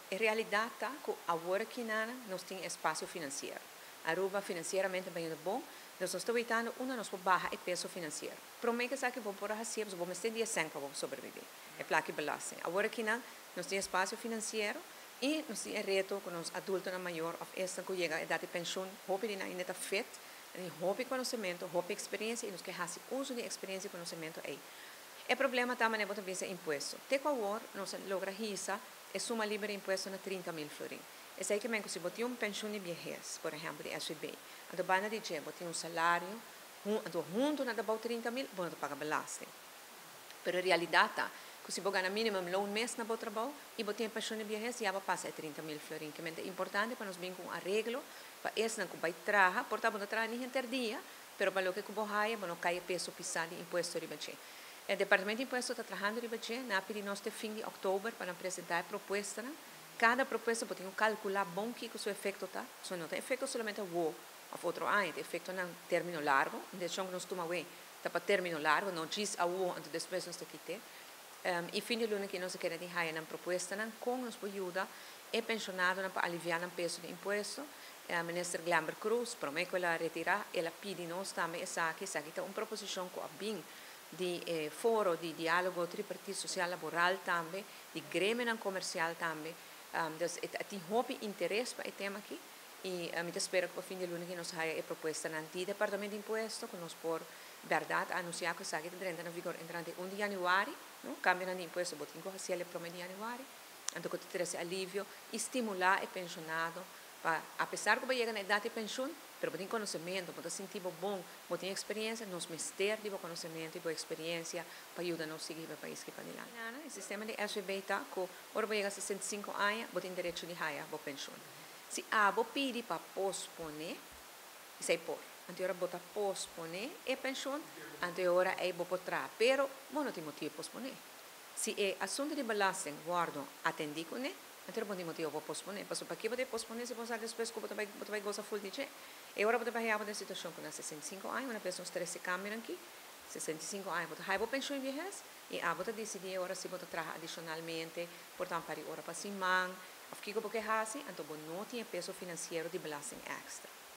E realidad ta cu awor aki nos tin espacio financiero. Aruba financieramente ta bon, nos ta wetando unda nos por baha e peso financiero. Prome cu esaki bo por haci, bo mester di 100 pa sobrevivi. E placa belasting. Awor aki nos tin espacio financiero y nos tin reto cu nos adultonan mayor of esnan cu yega edad di pensioen, hopi di nan ainda ta fit, y hopi conocemento, hopi experiencia y nos kier haci uso di experiencia y conocemento ey. E problema ta manera bo ta bisa impuesto. Te cu awor nos a logra hisa e suma liber di impuesto na 30 mil florin. Esey kiermen cu si bo tin un pensioen di viehes, por ehempel di SVB, anto banda di dje bo tin un salario, anto hunto nan ta bou 30 mil, bo no ta paga belasting. Pero realidad ta cu si bo gana minimum loon mes na bo trabou y bo tin pensioen di viehes, ya bo a pasa e 30 mil florin. Kiermen ta importante pa nos bin cu un areglo pa esnan cu bay traha, por ta bo no traha ni henter dia, pero pa loke cu bo haya, bo no cay peso pisa di impuesto riba dje. E Departamento di Impuesto ta trahando riba dje, nan a pidi nos te fin di october pa nan presenta e propuestanan. Cada propuesta bo tin cu calcula bon kico su efecto ta, so no ta efecto solamente awo of otro aña, ta efecto na termino largo. E decision cu nos tuma awe ta pa termino largo, no djis awo anto despues nos ta kite. Y fin di luna aki nos a kere di haya nan propuestanan con nos por yuda e pensionadonan pa alivia nan peso di impuesto. Minister Glenbert Croes, prome cu el a retira, el a pidi nos tambe esaki. Esaki ta un proposicion cu a bin di foro di dialogo tripartito social laboral tambe, di gremionan comercial tambe. Dus e tin hopi interes pa e tema aki y mi ta spera cu pa fin di luna aki nos haya e propuestanan di Departamento di Impuesto cu nos por berdad anuncia cu esaki ta drenta na vigor entrante 1 di januari, no? Cambionan di impuesto bo tin cu haci el e prome di januari, anto cu ta trece alivio y stimula e pensionado pa, apesar cu bo yega na edad di pensioen, pero bo tin conocemento, bo ta sinti bo bon, bo tin experiencia, nos mester di bo conocemento y bo experiencia pa yuda nos sigui e pais aki padilanti. E sistema di SVB ta cu ora bo yega 65 aña, bo tin derecho di haya bo pensioen. Si abo pidi pa pospone, esey por. Anto ora bo ta pospone e pensioen, anto ora ey bo por traha, pero bo no tin motivo pospone. Si e asunto di belasting wordo atendi cune, anto bo no tin motivo pa pospone. Paso pakico bo ta pospone si bo sa despues cu bo ta bay goza full di dje? E ora bo ta bay haya den situacion cu na 65 aña, una vez nos trece cambio aki, 65 aña bo ta haya bo pensioen viehes y abo ta dicidi ora si bo ta traha adicionalmente, por ta un par di ora pa siman, of kico bo kier haci, anto bo no tin peso financiero di belasting extra.